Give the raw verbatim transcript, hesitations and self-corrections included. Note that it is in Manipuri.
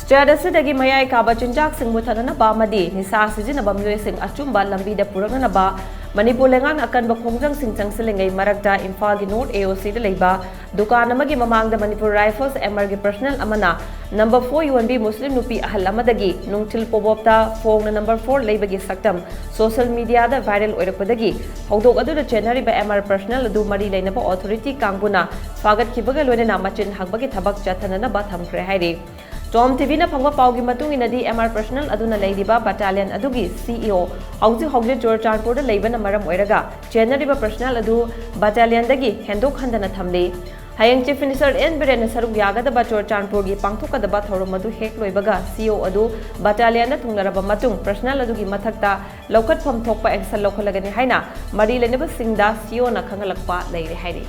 ꯆꯦꯠ ꯑꯁꯤꯗꯒꯤ ꯃꯌꯥꯏ ꯀꯥꯕ ꯆꯤꯟꯖꯥꯛꯁꯤꯡ ꯃꯨꯊꯠꯅꯅꯕ ꯑꯃꯗꯤ ꯅꯤꯁꯥ ꯁꯤꯖꯤꯟꯅꯕ ꯃꯤꯑꯣꯏꯁꯤꯡ ꯑꯆꯨꯝꯕ ꯂꯝꯕꯤꯗ ꯄꯨꯔꯛꯅꯅꯕ ꯃꯅꯤꯄꯨꯔ ꯂꯩꯉꯥꯛꯅ ꯑꯀꯟꯕ ꯈꯣꯡꯖꯪꯁꯤꯡ ꯆꯪꯁꯤꯜꯂꯤꯉꯩ ꯃꯔꯛꯇ ꯏꯝꯐꯥꯜꯒꯤ ꯅꯣꯔꯠ ꯑꯦ ꯑꯣ ꯁꯤꯗ ꯂꯩꯕ ꯗꯨꯀꯥꯟ ꯑꯃꯒꯤ ꯃꯃꯥꯡꯗ ꯃꯅꯤꯄꯨꯔ ꯔꯥꯏꯐꯜꯁ ꯑꯦꯝ ꯑꯥꯔꯒꯤ ꯄꯔꯁꯅꯦꯜ ꯑꯃꯅ ꯅꯝꯕꯔ ꯐꯣꯔ ꯌꯣꯟꯕꯤ ꯃꯨꯁꯂꯤꯝ ꯅꯨꯄꯤ ꯑꯍꯜ ꯑꯃꯗꯒꯤ ꯅꯨꯡꯊꯤꯜ ꯄꯣꯕꯣꯞꯇ ꯐꯣꯡꯅ ꯅꯝꯕꯔ ꯐꯣꯔ ꯂꯩꯕꯒꯤ ꯁꯛꯇꯝ ꯁꯣꯁꯤꯌꯦꯜ ꯃꯤꯗꯤꯌꯥꯗ ꯚꯥꯏꯔꯦꯜ ꯑꯣꯏꯔꯛꯄꯗꯒꯤ ꯊꯧꯗꯣꯛ ꯑꯗꯨꯗ ꯆꯦꯟꯅꯔꯤꯕ ꯑꯦꯝ ꯑꯥꯔ ꯄꯔꯁꯅꯦꯜ ꯑꯗꯨ ꯃꯔꯤ ꯂꯩꯅꯕ ꯑꯣꯊꯣꯔꯤꯇꯤ ꯀꯥꯡꯕꯨꯅ ꯐꯥꯒꯠꯈꯤꯕꯒ ꯂꯣꯏꯅꯅ ꯃꯆꯤꯟ ꯍꯛꯄꯒꯤ ꯊꯕꯛ ꯆꯠꯊꯅꯅꯕ ꯊꯝꯈ꯭ꯔꯦ ꯍꯥꯏꯔꯤ꯫ ꯇꯣꯝ ꯇꯤꯚꯤꯅ ꯐꯪꯕ ꯄꯥꯎꯒꯤ ꯃꯇꯨꯡ ꯏꯟꯅꯗꯤ, ꯑꯦꯝ ꯑꯥꯔ ꯄꯔꯁꯅꯦꯜ ꯑꯗꯨꯅ ꯂꯩꯔꯤꯕ ꯕꯠꯇꯥꯂꯤꯌꯟ ꯑꯗꯨꯒꯤ ꯁꯤ ꯏ ꯑꯣ ꯍꯧꯖꯤꯛ ꯍꯧꯖꯤꯛ ꯆꯨꯔꯆꯥꯟꯄꯨꯔꯗ ꯂꯩꯕꯅ ꯃꯔꯝ ꯑꯣꯏꯔꯒ ꯆꯦꯟꯅꯔꯤꯕ ꯄꯔꯁꯅꯦꯜ ꯑꯗꯨ ꯕꯠꯇꯥꯂꯤꯌꯟꯗꯒꯤ ꯍꯦꯟꯗꯣꯛꯍꯟꯗꯅ ꯊꯝꯂꯤ꯫ ꯍꯌꯦꯡ ꯆꯤꯐ ꯃꯤꯅꯤꯁꯇꯔ ꯑꯦꯟ ꯕꯤꯔꯦꯟꯅ ꯁꯔꯨꯛ ꯌꯥꯒꯗꯕ ꯆꯨꯔꯆꯥꯟꯄꯨꯔꯒꯤ ꯄꯥꯡꯊꯣꯛꯀꯗꯕ ꯊꯧꯔꯝ ꯑꯗꯨ ꯍꯦꯛ ꯂꯣꯏꯕꯒ ꯁꯤ ꯏ ꯑꯣ ꯑꯗꯨ ꯕꯠꯇꯥꯂꯤꯌꯟꯗ ꯊꯨꯡꯂꯔꯕ ꯃꯇꯨꯡ ꯄꯔꯁꯅꯦꯜ ꯑꯗꯨꯒꯤ ꯃꯊꯛꯇ ꯂꯧꯈꯠꯐꯝ ꯊꯣꯛꯄ ꯑꯦꯛꯁꯟ ꯂꯧꯈꯠꯂꯒꯅꯤ ꯍꯥꯏꯅ ꯃꯔꯤ ꯂꯩꯅꯕꯁꯤꯡꯗ ꯁꯤ ꯏ ꯑꯣꯅ ꯈꯪꯍꯜꯂꯛꯄ ꯂꯩꯔꯦ ꯍꯥꯏꯔꯤ꯫